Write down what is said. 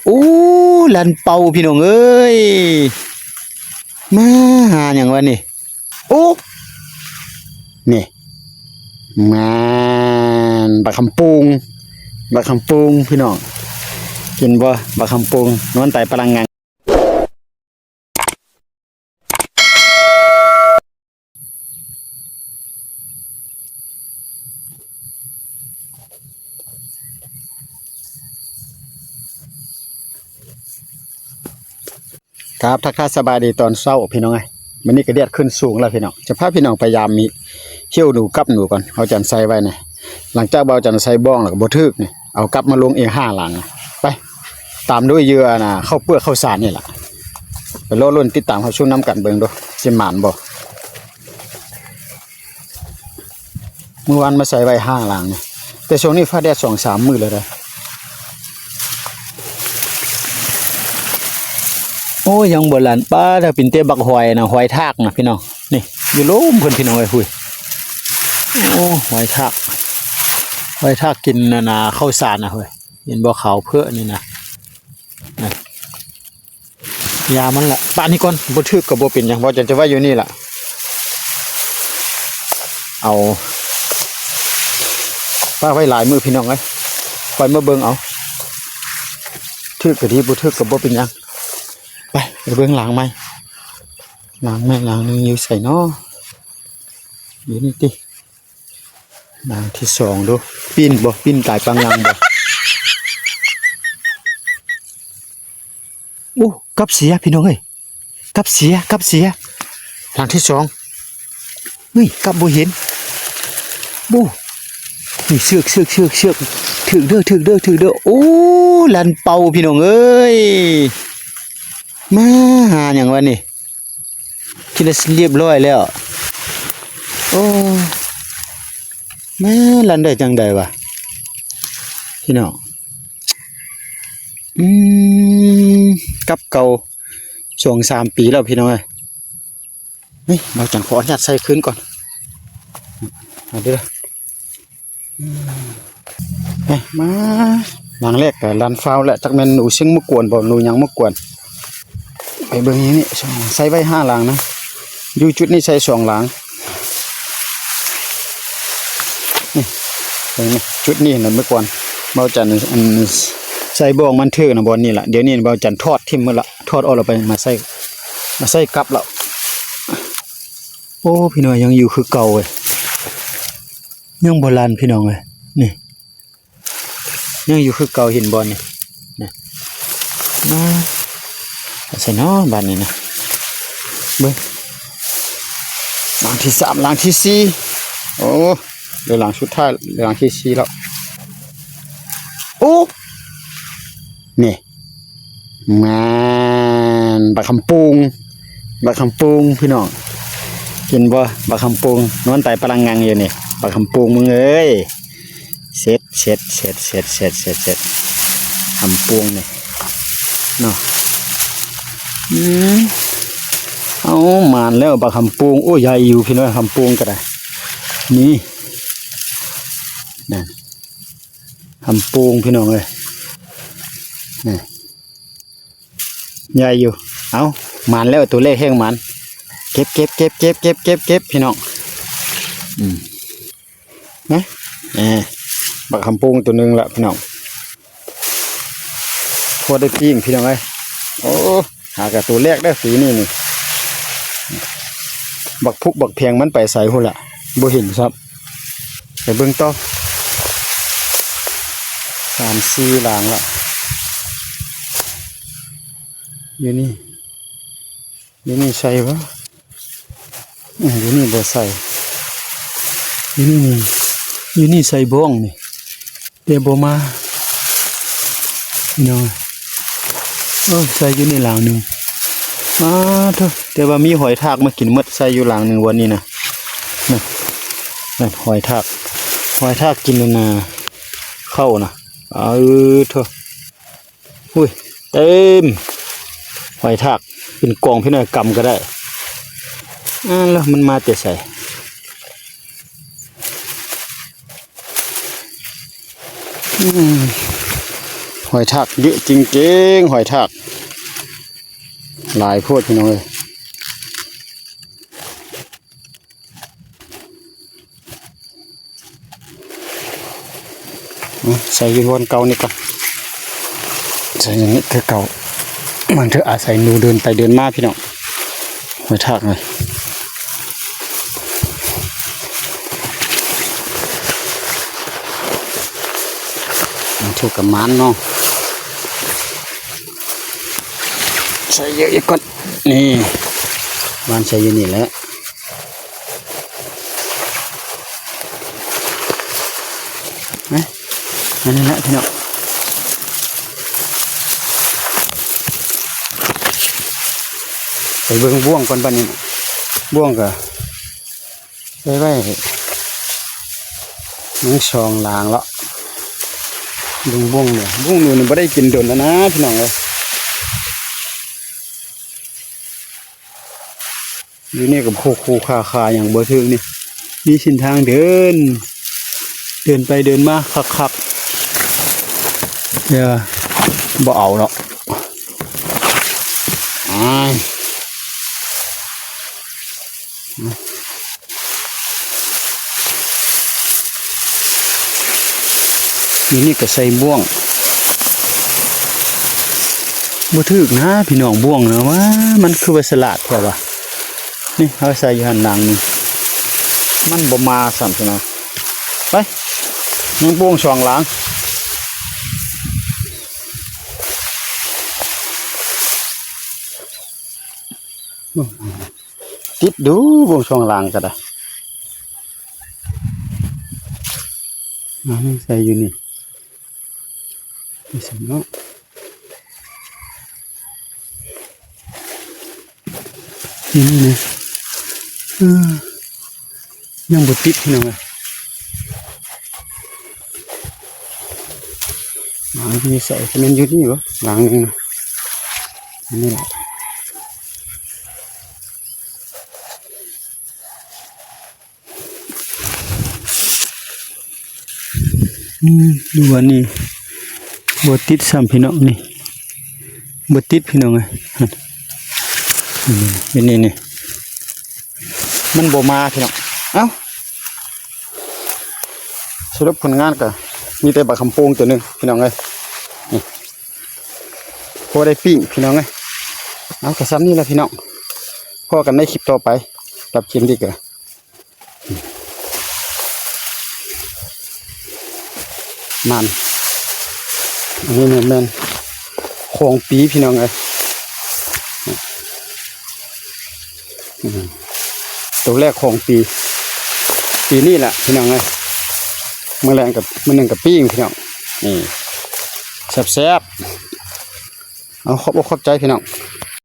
ໂອ້ ລັນເປົ່າພີ່ນ້ອງເອີຍ ມາຫາຫຍັງວະນີ້? ໂອ້ ນີ້ ແມ່ນບັກຫຳປູງ ບັກຫຳປູງພີ່ນ້ອງ ເຫັນບໍ່? ບັກຫຳປູງນອນຕາຍປະລັງງັງ. ຄັບ ທັກທາຍສະບາຍດີຕອນເຊົ້າພີ່ນ້ອງເອີຍ ມື້ນີ້ກະແດດຂຶ້ນສູງແລ້ວພີ່ນ້ອງ ຈະພາພີ່ນ້ອງໄປຢາມມີ ເຫື່ອໜູກັບໜູກ່ອນ ເຮົາຈັນໃສ່ໄວ້ນະ ຫຼັງຈາກເບົາຈັນໃສ່ບ້ອງແລ້ວກະບໍ່ຖືກນີ້ ເອົາກັບມາລົງເອງຫ້າຫຼັງ ໄປ ຕາມດ້ວຍເຫຍື່ອນະ ເຂົ້າເປືອກເຂົ້າສານນີ້ລະ ໄປລໍລຸ້ນຕິດຕາມຮັບຊົມນຳກັນເບິ່ງດູ ຊິໝານບໍ່. ມື້ວານມາໃສ່ໄວ້ຫ້າຫຼັງນີ້ ແຕ່ຊ່ວງນີ້ຟ້າແດດສອງສາມມື້ແລ້ວເດ້. ໂອ້ຍ ຍັງບໍ່ລັນ ປ້າ ຖ້າເປັນແຕ່ບັກຫອຍນະ ຫອຍທາກນະພີ່ນ້ອງ ນີ້ ຢູ່ລຸ່ມເພິ່ນພີ່ນ້ອງເອີຍ ພຸ້ນ ໂອ້ ຫອຍທາກ ຫອຍທາກກິນອັນນາ ເຂົ້າສານນະເຮີ້ຍ ເຫັນບໍ່ ຂາວເພີ້ນີ້ນະ ນະ. ຢາມັນລະ ປະນີ້ກ່ອນ ບໍ່ຖືກກະບໍ່ເປັນຫຍັງ ເວົ້າຈັ່ງຈະໄວ້ຢູ່ນີ້ລະ ເອົາ ປະໄວ້ຫຼາຍມື້ພີ່ນ້ອງເອີຍ ຄ່ອຍມາເບິ່ງເອົາ ຖືກກະດີ ບໍ່ຖືກກະບໍ່ເປັນຫຍັງ ໄປ ໄປເບິ່ງຫຼັງໃໝ່ ຫຼັງໃໝ່ ຫຼັງໜຶ່ງຢູ່ໃສນໍ ຢູ່ນີ້ຕິ. ຫຼັງທີສອງດູ ປິ່ນບໍ່ ປິ່ນຕາຍປາງຫຼັງບໍ່ ໂອ້ ກັບເສຍພີ່ນ້ອງເອີຍ ກັບເສຍ ກັບເສຍ ຫຼັງທີສອງ ເຮີ້ຍ ກັບບໍ່ເຫັນ ໂອ້ ນີ້ເຊືອກ ເຊືອກ ເຊືອກ ເຊືອກ ຖືກເດີ ຖືກເດີ ຖືກເດີ ໂອ້ ລັນເປົ່າພີ່ນ້ອງເອີຍ ມາຫາຫຍັງວະນີ້? ກິນລະລຽບຮ້ອຍແລ້ວ ໂອ້ ແມ່ນລັນໄດ້ຈັ່ງໃດວະ ພີ່ນ້ອງ ອືມ ກັບເກົ່າສອງສາມປີແລ້ວພີ່ນ້ອງເອີຍ ນີ້ ເຮົາຈັ່ງຂໍອະນຸຍາດໃສ່ຄືນກ່ອນ ເອົາເດີ. ມາ ຫຼັງແລກກະລັນຟາວແຫຼະ ຈັກແມ່ນໜູເສັງມາກວນບໍ່ ໜູຫຍັງມາກວນ ໄປເບິ່ງນີ້ ໃສ່ໄວ້ຫ້າຫຼັງນະ ຢູ່ຈຸດນີ້ໃສ່ສອງຫຼັງ ນີ້ ເບິ່ງນີ້ ຈຸດນີ້ນະ ເມື່ອກ່ອນເບົາຈັນ ອັນ ໃສ່ບ້ອງມັນຖືກນະ ບ່ອນນີ້ລະ ດຽວນີ້ເບົາຈັນຖອດຖິ້ມໝົດລະ ຖອດອອກແລ້ວໄປ ມາໃສ່ ມາໃສ່ກັບລະ ໂອ້ ພີ່ນ້ອງ ຍັງຢູ່ຄືເກົ່າເວີຍ ຍັງບໍ່ລັນພີ່ນ້ອງເອີຍ ນີ້ ຍັງຢູ່ຄືເກົ່າ ເຫັນບໍ່ນີ້ ນີ້ ມາ ໃສ່ເນາະບາດນີ້ນະ ເບິ່ງ ຫຼັງທີສາມ ຫຼັງທີສີ່ ໂອ້ ເຫຼືອຫຼັງສຸດທ້າຍ ເຫຼືອຫຼັງທີສີ່ແລ້ວ ໂອ້ ນີ້ ແມ່ນບັກຫຳປູງ ບັກຫຳປູງພີ່ນ້ອງ ເຫັນບໍ່ ບັກຫຳປູງ ນອນຕາຍປະລັງງັງຢູ່ນີ້ ບັກຫຳປູງມຶງເອີຍ ເສັດ ເສັດ ເສັດ ຫຳປູງນີ້ເນາະ ອືມ ເອົາ ໝານແລ້ວບັກຫຳປູງ ໂອ້ ໃຫຍ່ຢູ່ພີ່ນ້ອງ ຫຳປູງກະໄດ້ ນີ້ ນັ້ນ ຫຳປູງພີ່ນ້ອງເອີຍ ນີ້ ໃຫຍ່ຢູ່ ເອົາ ໝານແລ້ວ ໂຕແລກແຮງໝານ ເກັບ ເກັບ ເກັບ ເກັບ ເກັບ ເກັບ ພີ່ນ້ອງ ອືມ ນະ ເອີ ບັກຫຳປູງໂຕໜຶ່ງລະພີ່ນ້ອງ ພໍໄດ້ປີ້ງພີ່ນ້ອງເອີຍ ໂອ້ ຫາກະໂຕແລກເດີປີນີ້ນີ້ ບັກພຸກບັກແພງມັນໄປໃສພຸ້ນລະ ບໍ່ເຫັນຊ້ຳ ໄປເບິ່ງຕໍ່ ສາມສີ່ຫຼັງລະ ຢູ່ນີ້ ຢູ່ນີ້ໃສ່ບໍ່ ອືມ ຢູ່ນີ້ບໍ່ໃສ່ ຢູ່ນີ້ ຢູ່ນີ້ໃສ່ບ້ອງນີ້ ແຕ່ບໍ່ມາ ພີ່ນ້ອງ ໂອ້ ໃສ່ຢູ່ນີ້ຫຼັງໜຶ່ງ ມາໂທ້ ແຕ່ວ່າມີຫອຍທາກມາກິນໝົດ ໃສ່ຢູ່ຫຼັງໜຶ່ງບ່ອນນີ້ນະ ນັ້ນ ນັ້ນ ຫອຍທາກ ຫອຍທາກກິນອັນນາ ເຂົ້ານະ ເອີ ໂທ້ ອຸ້ຍ ເຕັມ ຫອຍທາກ ເປັນກອງ ພີ່ນ້ອງ ກຳກະໄດ້ ອາ ແລ້ວມັນມາແຕ່ໃສ? ອືມ ຫອຍທາກເຍອະຈິງໆ ຫອຍທາກຫຼາຍໂພດພີ່ນ້ອງເອີຍ. ອືມ ໃສ່ຢູ່ບ່ອນເກົ່ານີ້ກ່ອນ ໃສ່ຢ່າງນີ້ຄືເກົ່າ ມັນຖືອາໄສໜູເດີນໄປເດີນມາພີ່ນ້ອງ ຫອຍທາກນະ ມັນຖືກະໝານເນາະ ໃສ່ເຍອະອີກກ່ອນ ນີ້ ຫວ່ານໃສ່ຢູ່ນີ້ແຫຼະ. ນະ ອັນນັ້ນແຫຼະພີ່ນ້ອງ ໄປເບິ່ງບ່ວງກ່ອນບັດນີ້ ບ່ວງກະໄດ້ໄວ້ຍັງສອງຫຼາງເລາະ ເບິ່ງບ່ວງນີ້ ບ່ວງນີ້ບໍ່ໄດ້ກິນດົນແລ້ວນະພີ່ນ້ອງເອີຍ. ຢູ່ນີ້ກໍຄູ່ໆຄາໆຫຍັງບໍ່ຖືກນີ້ ມີເສັ້ນທາງເດີນ ເດີນໄປເດີນມາຄັກໆ ເອີ ບໍ່ເອົາເນາະ ອ້າຍ ນີ້ກໍໃສ່ບ່ວງ ບໍ່ຖືກນະພີ່ນ້ອງ ບ່ວງນະ ວ່າມັນຄືວ່າສະຫຼາດແທ້ວະ ນີ້ເຮົາໃສ່ຢູ່ຫັ້ນຫຼັງໜຶ່ງ ມັນບໍ່ມາຊ້ຳພີ່ນ້ອງ ໄປ ຍັງບ່ວງສອງຫຼັງ ຕິດດູ ບ່ວງສອງຫຼັງກໍໄດ້ ອາ ໃສ່ຢູ່ນີ້ ນີ້ຊັ້ນເນາະ ນີ້ນະ ເອີ ຍັງບໍ່ຕິດພີ່ນ້ອງເອີຍ ອາ ຢູ່ໃສ ຊິແມ່ນຢູ່ນີ້ບໍ່ ຫຼັງໜຶ່ງນະ ອັນນີ້ແຫຼະ. ອືມ ຢູ່ອັນນີ້ບໍ່ຕິດຊ້ຳພີ່ນ້ອງ ນີ້ບໍ່ຕິດພີ່ນ້ອງເອີຍ ນີ້ ນີ້ ນີ້ ມັນບໍ່ມາພີ່ນ້ອງ ເອົ້າ ສະຫຼຸບຜົນງານກໍມີແຕ່ບັກຄຳໂປງຕົວໜຶ່ງພີ່ນ້ອງເອີຍ ນີ້ ພໍໄດ້ປີ້ງພີ່ນ້ອງເອີຍ ເອົາ ກໍຊ່ຳນີ້ແຫຼະພີ່ນ້ອງ ພໍ້ກັນໃນຄລິບຕໍ່ໄປ ສຳລັບຄລິບນີ້ກໍ ນັ້ນ ອັນນີ້ແມ່ນຂອງປີພີ່ນ້ອງເອີຍ ອືມ ໂຕແລກຂອງປີ ປີນີ້ແຫຼະພີ່ນ້ອງເອີຍ ມື້ແລງກັບມື້ໜຶ່ງກັບປີ້ງພີ່ນ້ອງ ນີ້ ແຊບໆ ເອົາ ຂອບອົກຂອບໃຈພີ່ນ້ອງ